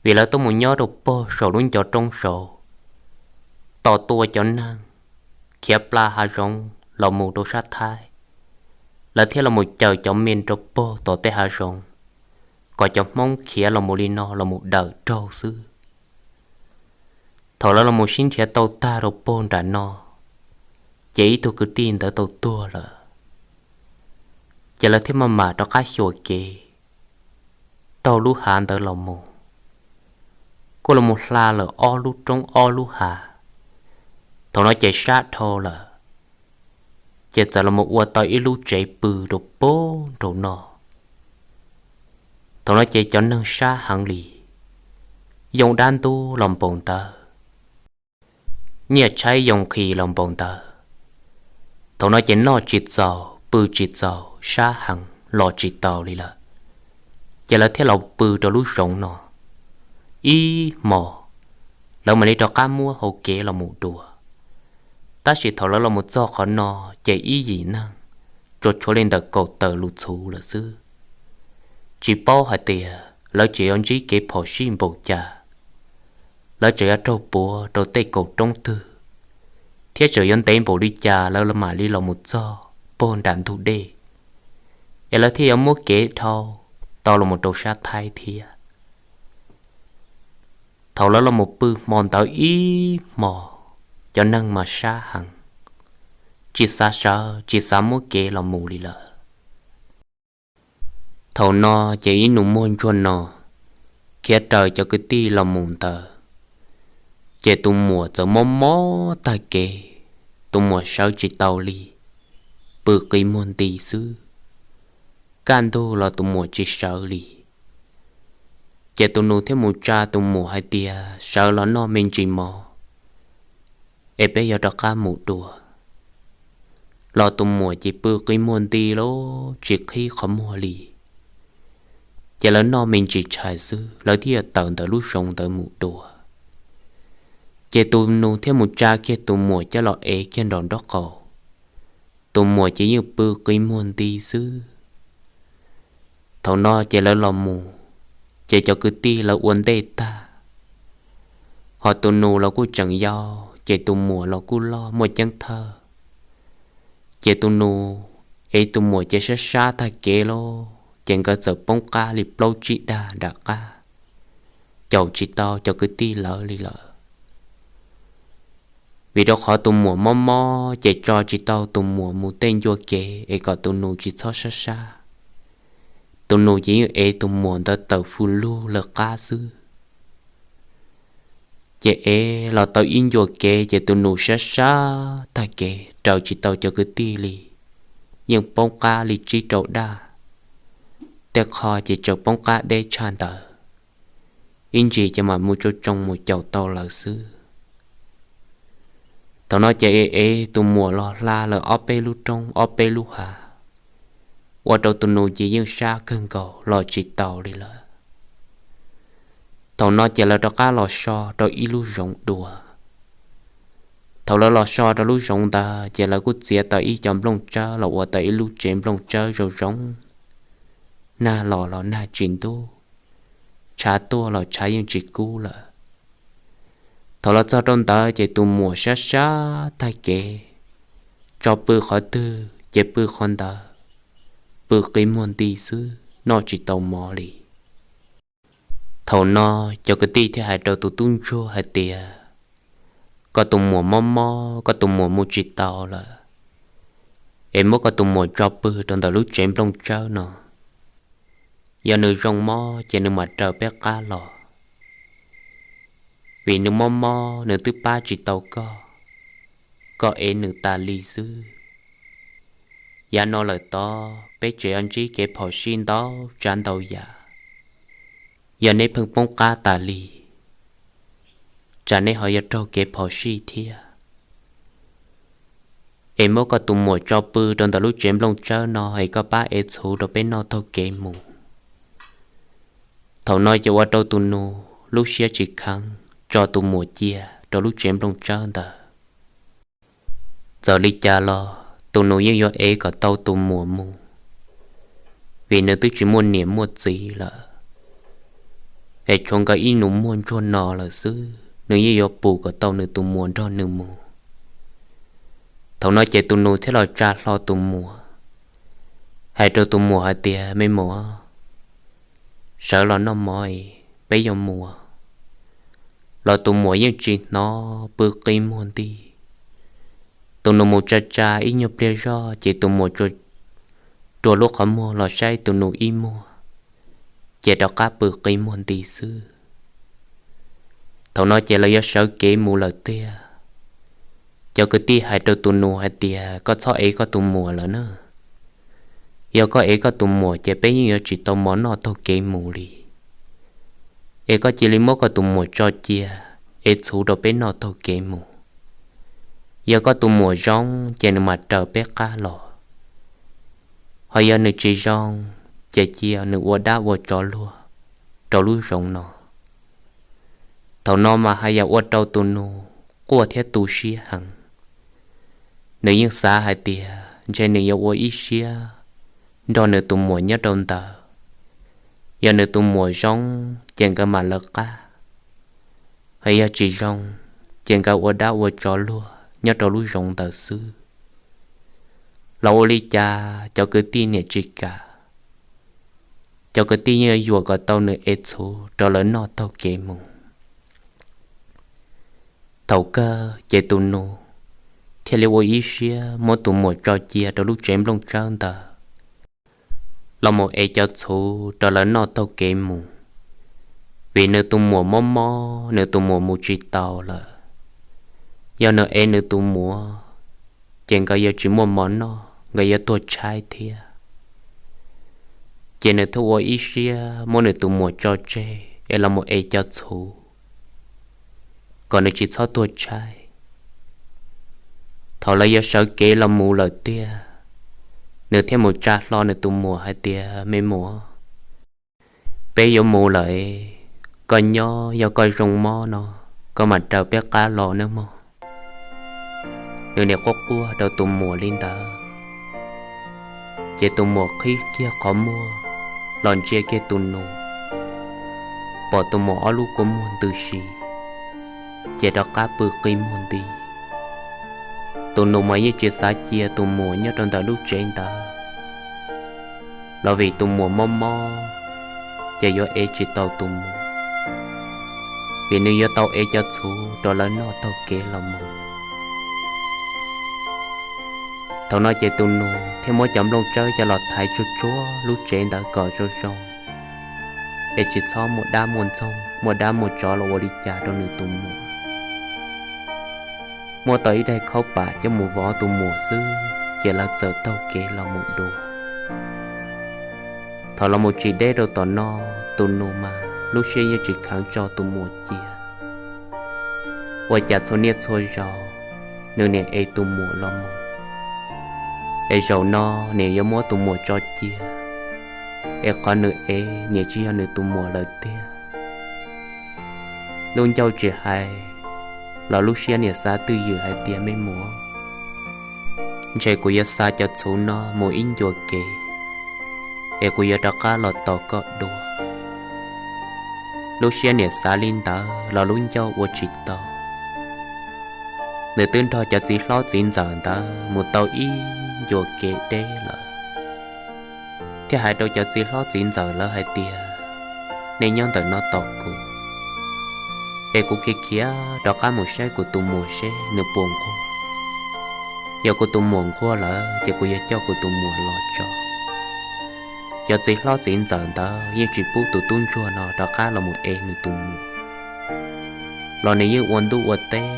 vim lawv tuaj mus nyob rau pag saum lub ncov roob saud, tos tua cov neeg khiav pla hav zoov los mus rau sab Thaib, lawv thiaj los mus caws cov me rau pag tom tej hav zoov, kom cov Hmoob khiav los mus li no los mus dawm raug xwb. Thaum lawv los mus sib nrhiav tau tag rau pag nram no, ces ib tug kwv tij ntawd tau tuag lawm, ces lawv thiaj maj mam rov qab xyuas kev taug lub hav ntawd los mus, kuj los mus hla lawm ob lub roob ob lub hav. Thaum no ces sab dhau lawm, ces txawm los mus ua tau ib lub tsev pw rau pag nraum no. Thaum no ces cov neeg sab heev li, yoo dab ntub los npaum ntawd, nyiaj tshaib yoo nqhis los npaum ntawd. Thaum no ces noj tsis txaus pw tsis txaus sab heev los tsis taus li lawm, ces lawv thiaj los pw rau lub zoov no ib hmos, lawv mam li rov qab muab hau kev los mus dua. Tab sis thaum lawv los mus txog qhov no, ces ib yim neeg tsuas tshuav li ntawm kaum tawm lus txhuv lawm xwb. Tsis paub hais tias lawv tseem yuav ntsib kev phom sij npaum cas, lawv tseem yuav raug puav rau tej kaum roob twg, thiab tseem yuav ntev npaum li cas lawv mam li los mus txog pag nram ntug dej, es lawv thiaj yuav muab kev dhau tau los mus rau sab Thaib thiab. Thaum lawv los mus pw hmo ntawd ib hmo, cov neeg mas sab heev, tsis xav sawv tsis xav muab kev los mus li lawm. Thaum no ces ib nus muag ntsuag no khiav raws cov kwv tij los mus ntawd, ces tus muam txawm mob mob tag kev, tus muam sawv tsis tau li, pw qi muag nti xwb. Kaj ntug los tus muam tsis sawv li. Ces tus nus thiaj mus tsa tus muam hais tias, sawv los noj me ntsis mov es peb yuav rov qab mus dua. Los tus muam ces pw qi muag nti lawm tsis qhib qhov muag li. Ces lawv noj me ntsis tshais xwb lawv thiaj yuav tawm ntawm lub zoov ntawd mus dua. Ces tus nus thiaj mus tsa kiag tus muam coj los ev kiag nraum nraub qaum. Tus muam ces yeej pw qi muag nti xwb. Thaum no ces lawv los mus, ces cov kwv tij lawv ua ntej tag, ho tus nus los kuj tseem yau, ces tus muam los kuj loj muaj ceeb thawj. Ces tus nus ev tus muam ces sab sab tag kev lawm, ces nkawd txawm poob qab li plaub tsib dag nram qab, caum tsis tau cov kwv tij lawv li lawm. Vim rau qhov tus muam mob mob ces tso tsis tau tus muam mus tej ncua kev es kom tus nus tsis txhob sab sab. Tus nus ces yeej ev tus muam ntawd tawm fws lug lawv qab xwb. Ces ev los tau ib ncua kev ces tus nus sab sab tag kev raws tsis tau cov kwv tij li, yeej poob qab li tsib rau dag. Tej qho ces tseem poob qab deb tshaj ntawd, ib ntsis ces mam mus tsoo tsoo mus caum tau lawv xwb. Thaum no ces ev ev tus muam los hla lawm ob peb lub roob ob peb lub hav, ua rau tus nus ces yeej sab kawg nkaus los tsis taus li lawm. Thaum no ces lawv rov qab los so rau ib lub zoov dua. Thaum lawv los so rau lub zoov ntawd ces lawv kuj txiav tau ib co nplooj tsawb los ua tau ib lub tsev nplooj tsawb zoo zoo, nag los los nag tsis ntub, tshav tuaj los tshav yeej tsis kub lawm. Thaum los txog rau ntawd ces tus muam sab sab tag kev, tso pw qhov twg ces pw qhov ntawd, pw qi muag nti xwb noj tsis tau mov li. Thaum no cov kwv tij thiaj hais rau tus tub ntsuag hais tias, koj tus muam mob mob, koj tus muam mus tsis tau lawm, es muab koj tus muam tso pw rau ntawm lub tsev nplooj tsawb no. Yog nws zoo mob ces nws mam raws peb qab los, vim nws mob mob nws twb pab tsis tau koj, koj ev nws tas li xwb. Yav no lawm tod peb tseem yuav ntsib kev phom sij ntau tsav ntau yam. Yog neb pheej poob qab tas li, tsam neb ho yuav raug kev phom sij thiab. Es muab koj tus muam tso pw rau ntawm lub tsev nplooj tsawb no es koj pab ev txhuv rau peb noj taug kev mus. Thaum no ces ua rau tus nus lub siab tsis kheev tso tus muam cia rau lub tsev nplooj tsawb ntawd. Txawm li cas los tus nus yeej yuav ev kom tau tus muam mus, vim nws twb tsis muaj niam muaj txiv lawm, es tshuav nkawd ib nus muag ntsuag no lawm xwb, nws yeej yuav pum kom tau nws tus muam nrog nws mus. Thaum no ces tus nus thiaj los tsa hlo tus muam, hais rau tus muam hais tias, Me muam, sawv los noj mov es peb yuav mus. Los tus muam yeej tsis hnov, pw qi muag nti. Tus nus mus tsa tsa ib nyuag pliag zog ces tus muam rua lub qhov muag los saib tus nus ib muag, ces rov qab pw qi muag nti xwb. Thaum no ces lawv yuav sawv kev mus lawm tiag. Cov kwv tij hais rau tus nus hais tias, Koj txhob ev koj tus muam lawm na. Yog koj ev koj tus muam ces peb yeej yuav tsis tau mov noj taug kev mus li. Es koj cia li muab koj tus muam tso cia, ev txhuv rau peb noj taug kev mus. Yog koj tus muam zoo ces nws mam raws peb qab los, ho yog nws tsis zoo ces cia nws ua dab ua tsov luag rau lub zoov no. Thaum no mas haj yam ua rau tus nus quaj thiab tu siab heev. Nws yeej xav hais tias ntshe nws yuav ua ib siab nrog nws tus muam nyob rau ntawd. Yog nws tus muam zoo ces nkawd mam lawv qab, ho yog tsis zoo ces nkawd ua dab ua tsov luag nyob rau lub zoov ntawd xwb. Los ua li cas cov kwv tij niam tsis kam, cov kwv tij yeej yuam kom tau nws ev txhuv rau lawv noj taug kev mus. Thaum kawg ces tus nus thiaj li ua ib siab muab tus muam tso cia rau lub tsev nplooj tsawb ntawd los mus ev cov txhuv rau lawv noj taug kev mus, vim nws tus muam mob mob, nws tus muam mus tsis tau lawm. Yog nws ev nws tus muam ces nkawd yuav tsis muaj mov noj, nkawd yuav tuag tshaib thiab. Ces nws thiaj ua ib siab muab nws tus muam tso tseg es los mus ev cov txhuv kom nws tsis txhob tuag tshaib. Thaum lawv yuav sawv kev los mus lawm tiag, nws thiaj mus tsa hlo nws tus muam hais tias, Me muam, peb yuav mus lawm, koj nyob, yog koj zoo mob no koj mam raws peb qab los nawb mog. Nws niam quaj quaj rau tus muam li ntawd, ces tus muam qhib kiag qhov muag los ntsia kiag tus nus, pom tus muam ob lub kua muag ntws si, ces rov qab pw qi muag nti. Tus nus mas yeej tsis xav cia tus muam nyob rau ntawm lub tsev ntawd los vim tus muam mob mob, ces yuav ev tsis tau tus muam, vim nws yuav tau ev cov txhuv rau lawv noj taug kev los mus. Thaum no ces tus nus thiaj muab cov nplooj tsawb coj los thaiv tsuag tsuag lub tsev ntawd kom zoo zoo, es tsis txhob muaj dab muaj ntxoog, muaj dab muaj tsov los ua li cas rau nws tus muam. Muab tau ib daig khaub pam coj mus vov tus muam xwb, ces lawv txawm taug kev los mus dua. Thaum los mus tsis deb rau tom no, tus nus mas lub siab yeej tsis kheev tso tus muam cia. Ua cas txhua niaj txhua zaus nws niam ev tus muam los mus, es zaum no niam yuav muab tus muam tso cia, es qhov nws ev niam tsis yog nws tus muam lawm tiag. Lub ncauj tsis hais, los lub siab niam xav twj ywm hais tias, Me muam, ntshe kuv yuav xa cov txhuv no mus ib ncua kev, es kuv yuav rov qab los tos koj dua. Lub siab niam xav li ntawd los lub ncauj ua tsis tau. Nws twb nrog cov txiv hlob txiv ntxawm ntawd mus tau ib ncua kev deb lawm, thiaj hais rau cov txiv hlob txiv ntxawm lawv hais tias, Nej nyob ntawm no tos kuv, es kuv khiav khiav rov qab mus saib kuv tus muam seb nws puas nquag. Yog kuv tus muam nquag lawm ces kuv yuav coj kuv tus muam los tso. Cov txiv hlob txiv ntxawm ntawd yeej tsis pub tus tub ntsuag no rov qab los mus ev nws tus muam, los nws yeej ua ntuj ua teb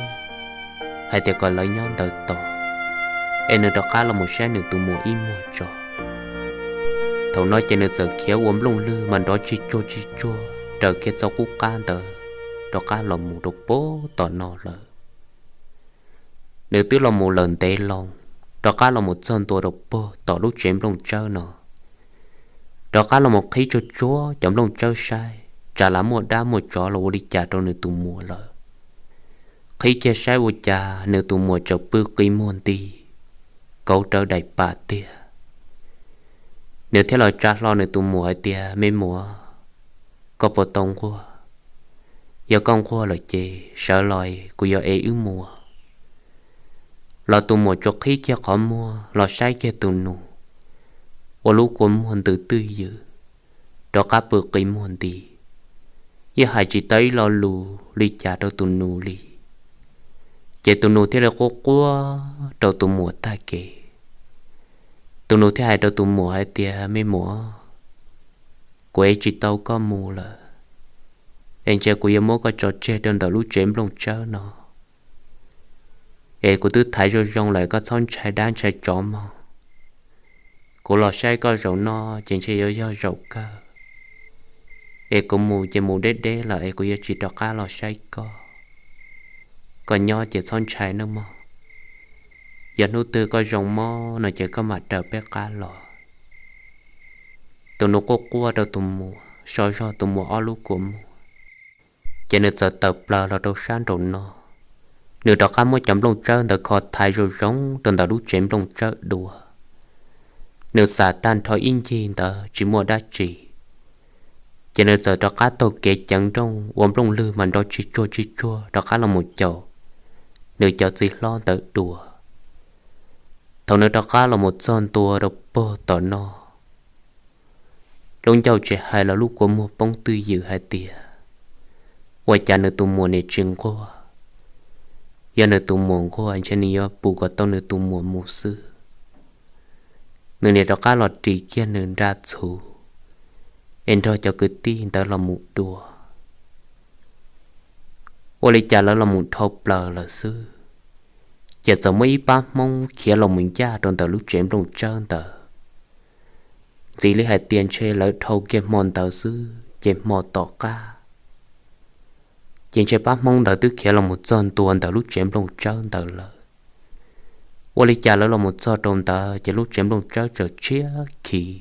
hais tias kom lawv nyob ntawd tos. es nws rov qab los mus saib nws tus muam ib muag tso. Thaum no ces nws txawm khiav ua nplooj lwg mas nrov tsis tsuag tsis tsuag raws kiag txoj qub qab ntawd rov qab los mus rau puag tom no lawm. Nws twb los mus lawm ntev loo, rov qab los mus txog ntua rau puag tom lub tsev nplooj tsawb no, rov qab los mus qhib tsuag tsuag cov nplooj tsawb saib tsam lam muaj dab muaj tsov los ua li cas rau nws tus muam lawm. Qhib kiag saib ua cas nws tus muam tseem pw qi muag nti, kauv rawv daim pam tiag. Nws thiaj los tsa hlo nws tus muam hais tias, Me muam, koj puas tau nquag? Yog koj nquag lawm ces sawv los kuv yuav ev wb mus. Los tus muam tsuas qhib kiag qhov muag los saib kiag tus nus, ua lub kua muag ntws twj ywm, rov qab pw qi muag nti, yeej hais tsis tau ib lo lus li cas rau tus nus li. Ces tus nus thiaj li quaj quaj rau tus muam tag kev. Tus nus thiaj hais rau tus muam hais tias, Me muam, kuv ev tsis tau koj mus lawm, es ntshe kuv yuav muab koj tso tseg rau ntawm lub tsev nplooj tsawb no. Es kuv twb thaiv zoo zoo lawm, koj txhob ntshai dab ntshai tsov mog. Kuv los saib koj zaum no ces ntshe yuav yog zaum kawg. Es kuv mus ces mus deb deb lawm es kuv yuav tsis rov qab los saib koj. Koj nyob ces txhob ntshai nawb mog. Yog hnub twg koj zoo mob no ces koj mam raws peb qab los. Tus nus quaj quaj rau tus muam, so zog tus muam ob lub kua muag, ces nws txawm tawm plaws los rau sab nraum no. Nws rov qab muab cov nplooj tsawb ntawd kho thaiv zoo zoo rau ntawm lub tsev nplooj tsawb dua. Nws xam tag nrho ib ncig ntawd tsis muaj dab tsi, ces nws txawm rov qab taug kev ceev nrooj ua nplooj lwg mas nrov tsis tsuag tsis tsuag rov qab los mus caum nws cov txiv hlob ntawd dua. Thaum nws rov qab los mus txog ntua rau puag tom no, lub ncauj tsis hais los lub kua muag poob twj ywm hais tias, ua cas nws tus muam nim tsis nquag. Yog nws tus muam nquag ntshe nws yuav pum kom tau nws tus muam mus xwb. Nws nim rov qab los ris kiag nws nra txhuv es nrog cov kwv tij ntawd los mus dua. Ua li cas lawv los mus dhau plaws lawm xwb, ces txawm muaj ib pab Hmoob khiav los mus ncaj rau ntawm lub tsev nplooj tsawb ntawd. Ntxiv li hais tias ntshe lawv dhau kiag hmo ntawd xwb ces hmo tom qab, ces ntshe pab Hmoob ntawd twb khiav los mus txog ntua ntawm lub tsev nplooj tsawb ntawd lawm. Ua li cas lawv los mus txog rau ntawd ces lub tsev nplooj tsawb txawm tshiab khiv,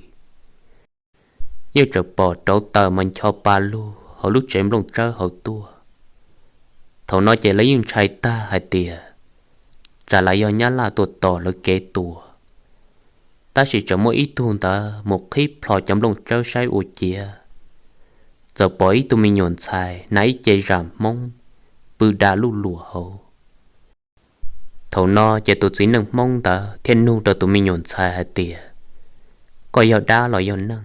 yeej tseem pom rauv taws mas ncho pa lug hauv lub tsev nplooj tsawb hauv tuaj. Thaum no ces lawv yeej ntshai tag hais tias tsam lawv yog nyab laj tuaj tos lawv kev tua. Tab sis tseem muaj ib tug ntawd mus qhib plho cov nplooj tsawb saib ua ciav, txawm pom ib tug me nyuam ntxhais hnav ib ce zam Hmoob pw da luj luam hauv. Thaum no ces tus txiv neej Hmoob ntawd thiaj nug rau tus me nyuam ntxhais hais tias, koj yog dab los yog neeg,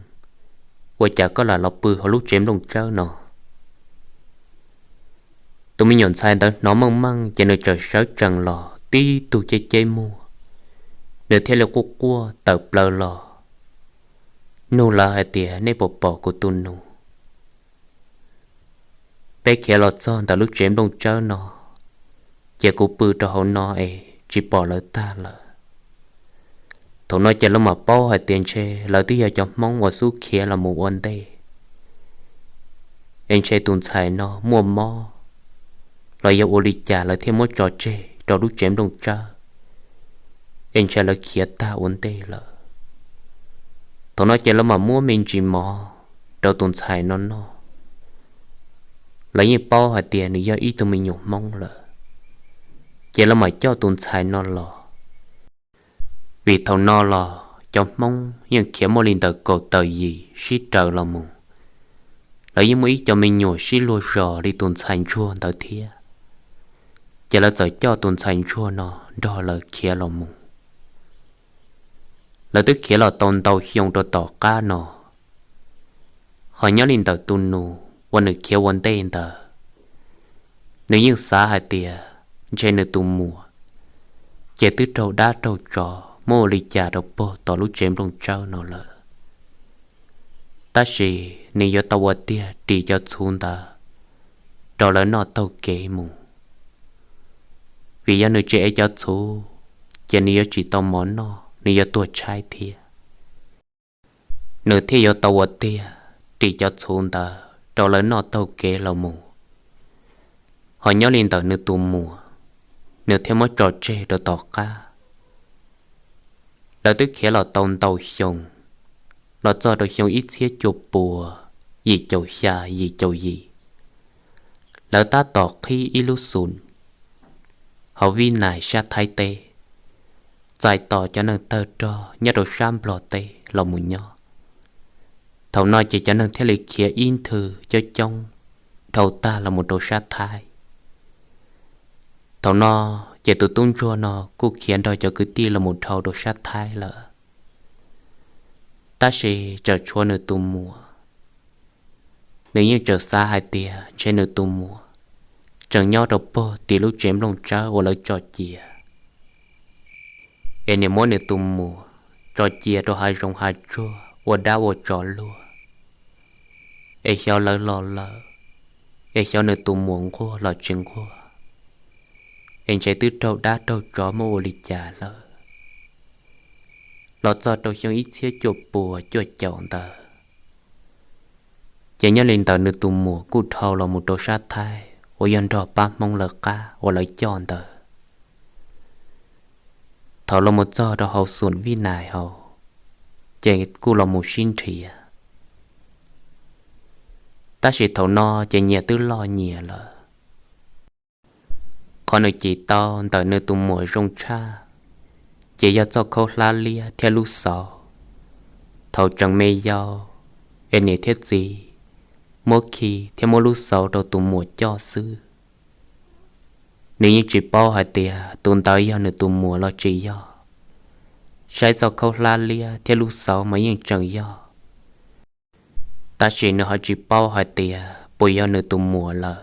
ua cas koj lam los pw hauv lub tsev nplooj tsawb no? Tus me nyuam ntxhais ntawd hnov meej meej ces nws txawm sawv tsees los tib tug ceb ceb muag, nws thiaj li quaj quaj tawm plaws los nug lawv hais tias, nej puas pom kuv tus nus? Peb khiav los txog ntawm lub tsev nplooj tsawb no, ces kuv pw rau hauv no es tsis pom lawv tag lawm. Thaum no ces lawv mam paub hais tias ntshe lawv twb yog cov Hmoob uas xub khiav los mus ua ntej, es ntshe tus ntxhais no muaj mob los yog ua li cas lawv thiaj muab tso tseg rau lub tsev nplooj tsawb, es ntshe lawv khiav tag ua ntej lawm. Thaum no ces lawv mam muab me ntsis mov rau tus ntxhais no noj. Lawv yeej paub hais tias nws yog ib tug me nyuam Hmoob lawm, ces lawv mam coj tus ntxhais no los. Vim thaum no los cov Hmoob yeej khiav muaj li ntawm kaum tawm yim sib raws los mus. Lawv yeej muaj ib co me nyuam sib luag zos li tus ntxhais ntsuag ntawd thiab, ces lawv txawm coj tus ntxhais ntsuag no nrog lawv khiav los mus. Lawv twb khiav los tau ntau xyoo rau tom qab no, ho nyob li ntawm tus nus uas nws khiav ua ntej ntawd, nws yeej xav hais tias ntshe nws tus muam ces twb raug dab raug tsov muab ua li cas rau puag tom lub tsev nplooj tsawb no lawm. Tab sis nws yuav tau ua tiag ris cov txhuv ntawd rau lawv noj taug kev mus, vim yog nws tsis ev cov txhuv ces nws yuav tsis tau mov noj, nws yuav tuag tshaib thiab. Nws thiaj yuav tau ua tiag ris cov txhuv ntawd rau lawv noj taug kev los mus. Ho nyob li ntawm nws tus muam, nws thiaj muab tso tseg rau tom qab. Lawv twb khiav los tau ntau xyoo, los txog rau xyoo ib txhiab cuaj puas yim caum xya yim caum yim, lawv tab tom qhib ib lub xum hauv Vib Nais sab Thaib teb, txais tos cov neeg tawg rog nyob rau sab Nplog teb los mus nyob. Thaum no ces cov neeg thiaj li khiav ib nthwv coob coob dhau tag los mus rau sab Thaib. Thaum no ces tus tub ntsuag no kuj khiav nrog cov kwv tij los mus dhau rau sab Thaib lawm. Tab sis tseem tshuav nws tus muam. Nws yeej tseem xav hais tias ntshe nws tus muam tseem nyob rau puag tim lub tsev nplooj tsawb uas lawv tso cia, es nws muab nws tus muam tso cia rau hav zoov hav tsuag ua dab ua tsov luag, es xyov lawv los lawm, es xyov nws tus muam nquag los tsis nquag, es ntshe twb raug dab raug tsov muab ua li cas lawm. Los txog rau xyoo ib txhiab cuaj puas cuaj caum ntawd, ces nyob li ntawd nws tus muam kuj dhau los mus rau sab Thaib uas yog nrog pab Hmoob lawv qab uas lawv coj ntawd. Thaum los mus txog rau hauv xum Vib Nais hauv, ces kuj los mus sib nrhiav. Tab sis thaum no ces nyias twb loj nyias lawm. Qhov nws cim tau ntawm nws tus muam zoo tshaj, ces yog txoj khaub hlab liab thiab lub xauv. Thaum tseem me yau, es niam thiab txiv muab khi thiab muab lub xauv rau tus muam coj xwb. Nws yeej tsis paub hais tias tus ntawd yog nws tus muam los tsis yog. Saib txoj khaub hlab liab thiab lub xauv mas yeej tseem yog, tab sis nws ho tsis paub hais tias puas yog nws tus muam lawm,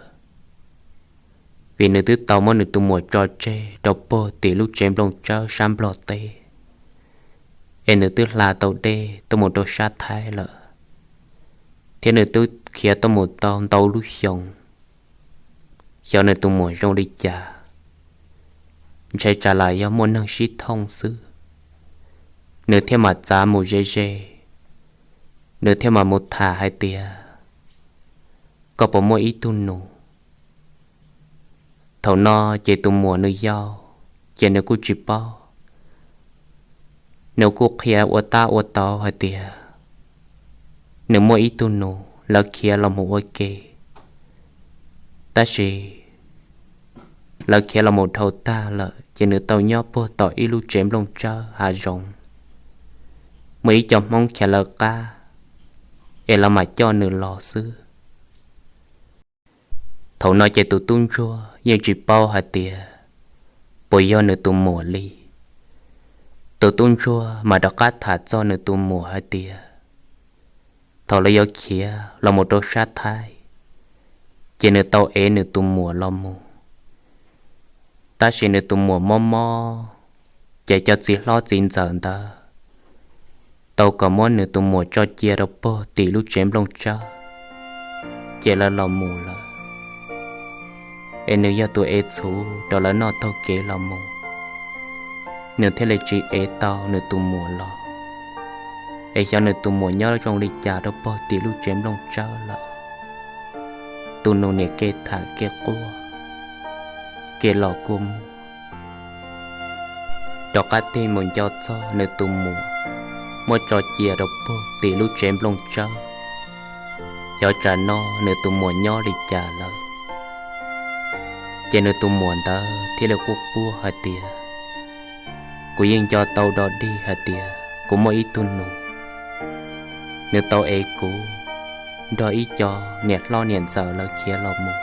vim nws twb tau muab nws tus muam tso tseg rau puag tim lub tsev nplooj tsawb sab Nplog teb, es nws twb hla tau dej tuaj mus rau sab Thaib lawm, thiab nws twb khiav tuaj mus tau ntau lub xyoo. Xyov nws tus muam zoo li cas, ntshe tsam lam yog muaj neeg sib thooj xwb, nws thiaj mam txav mus ze ze, nws thiaj mam mus tham hais tias, koj puas muaj ib tug nus? Thaum no ces tus muam nws yau, ces nws kuj tsis paub. Nws kuj qhia ua tab ua tau hais tias nws muaj ib tug nus, lawv khiav los mus ua ke, tab sis lawv khiav los mus dhau tag lawm, ces nws tau nyob puag tom ib lub tsev nplooj tsawb hav zoov, muaj ib co Hmoob khiav lawv qab, es lawv mam coj nws los xwb. Thaum no ces tus tub ntsuag yeej tsis paub hais tias puas yog nws tus muam li. Tus tub ntsuag mas rov qab tham txog nws tus muam hais tias, thaum lawv yuav khiav los mus rau sab Thaib, ces nws tau ev nws tus muam los mus, tab sis nws tus muam mob mob, ces cov txiv hlob txiv ntxawm ntawd tau kom muab nws tus muam tso cia rau puag tim lub tsev nplooj tsawb, ces lawv los mus lawm. Es nws yog tus ev txhuv rau lawv noj taug kev los mus, nws thiaj li tsis ev tau nws tus muam los. Es xyov nws tus muam nyob zoo li cas rau puag tim lub tsev nplooj tsawb lawm. Tus nus niam kev tham kev quaj, kev los kua muag, rov qab tig mus nco txog nws tus muam muab tso cia rau puag tim lub tsev nplooj tsawb. Xyov tsam no nws tus muam nyob li cas lawm. Ces nws tus muam ntawd thiaj li quaj quaj hais tias, kuv yeej nco tau dog dig hais tias kuv muaj ib tug nus, nws tau ev kuv nrog ib co niam hlob niam ntxawm lawv khiav los mus,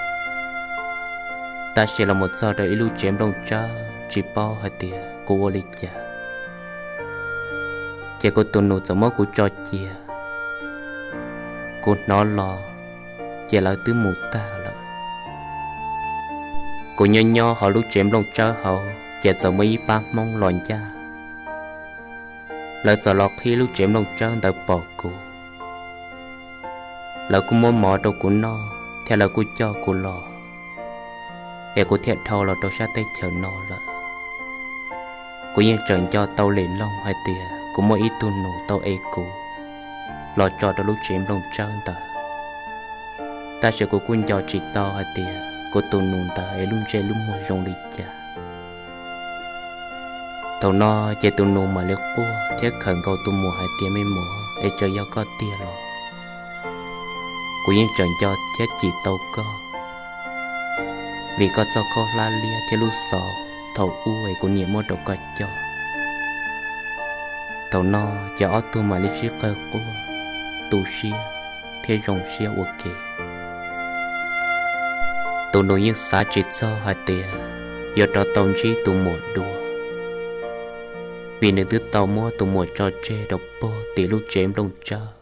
tab sis los mus txog rau ib lub tsev nplooj tsawb tsis paub hais tias kuv ua li cas, ces kuv tus nus txawm muab kuv tso cia. Kuv hnov los, ces lawv twb mus tag lawm. Kuv nyob nyob hauv lub tsev nplooj tsawb hauv, ces txawm muaj ib pab Hmoob los ncaj. Lawv txawm los qhib lub tsev nplooj tsawb ntawd pom kuv. Lawv kuj muab mov rau kuv noj thiab lawv kuj coj kuv los, es kuv thiaj dhau los rau sab teb chaws no lawm. Kuv yeej tseem nco tau li looj hais tias kuv muaj ib tug nus tau ev kuv los tso rau lub tsev nplooj tsawb ntawd, tab sis kuv kuj nco tsis tau hais tias kuv tus nus ntawd es lub ntsej lub muag zoo li cas. Thaum no ces tus nus mam li quaj thiab khawm nkaus tus muam hais tias, Me muam, es tseem yog koj tiag los? Kuv yeej tseem nco thiab cim tau koj, vim koj txoj khaub hlab liab thiab lub xov thaum ub es kuv niam muab rau koj coj. Thaum no ces ob tug mam li sib qawg quaj, tu siab thiab zoo siab ua ke. Tus nus yeej xav tsis txog hais tias yuav rov tau ntsib tus muam dua, vim nws twb tau muab tus muam tso tseg rau puag tim lub tsev nplooj tsawb.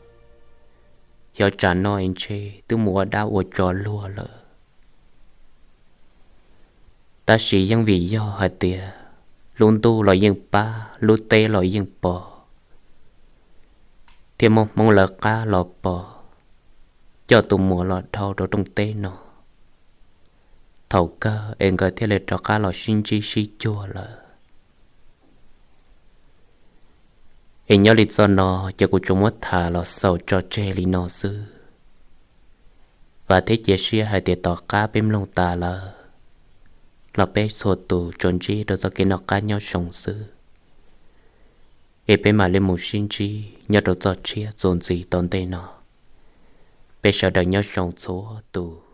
Xyov tsam no es ntshe twb mus ua dab ua tsov luag lawm. Tab sis yeej vim yog hais tias lub ntuj los yeej pab, lub teb los yeej pos, thiaj muaj Hmoob lawv qab los pos, coj tus muam los dhau rau rooj teb no. Thaum kawg es nkawd thiaj li rov qab los sib ntsib sib cuag lawm. Es nyob li txoj no ces kuv tsuas muab tham los xaus tso tseg li no xwb. Vam thiab cia siab hais tias tom qab peb mloog tas lawm los peb txhua tus tsuas ntsib rau txoj kev noj qab nyob zoo xwb. Es peb mam li mus sib ntsib nyob rau txoj tshiab txuas ntxiv tom ntej no. Peb sawv daws nyob zoo txhua tus.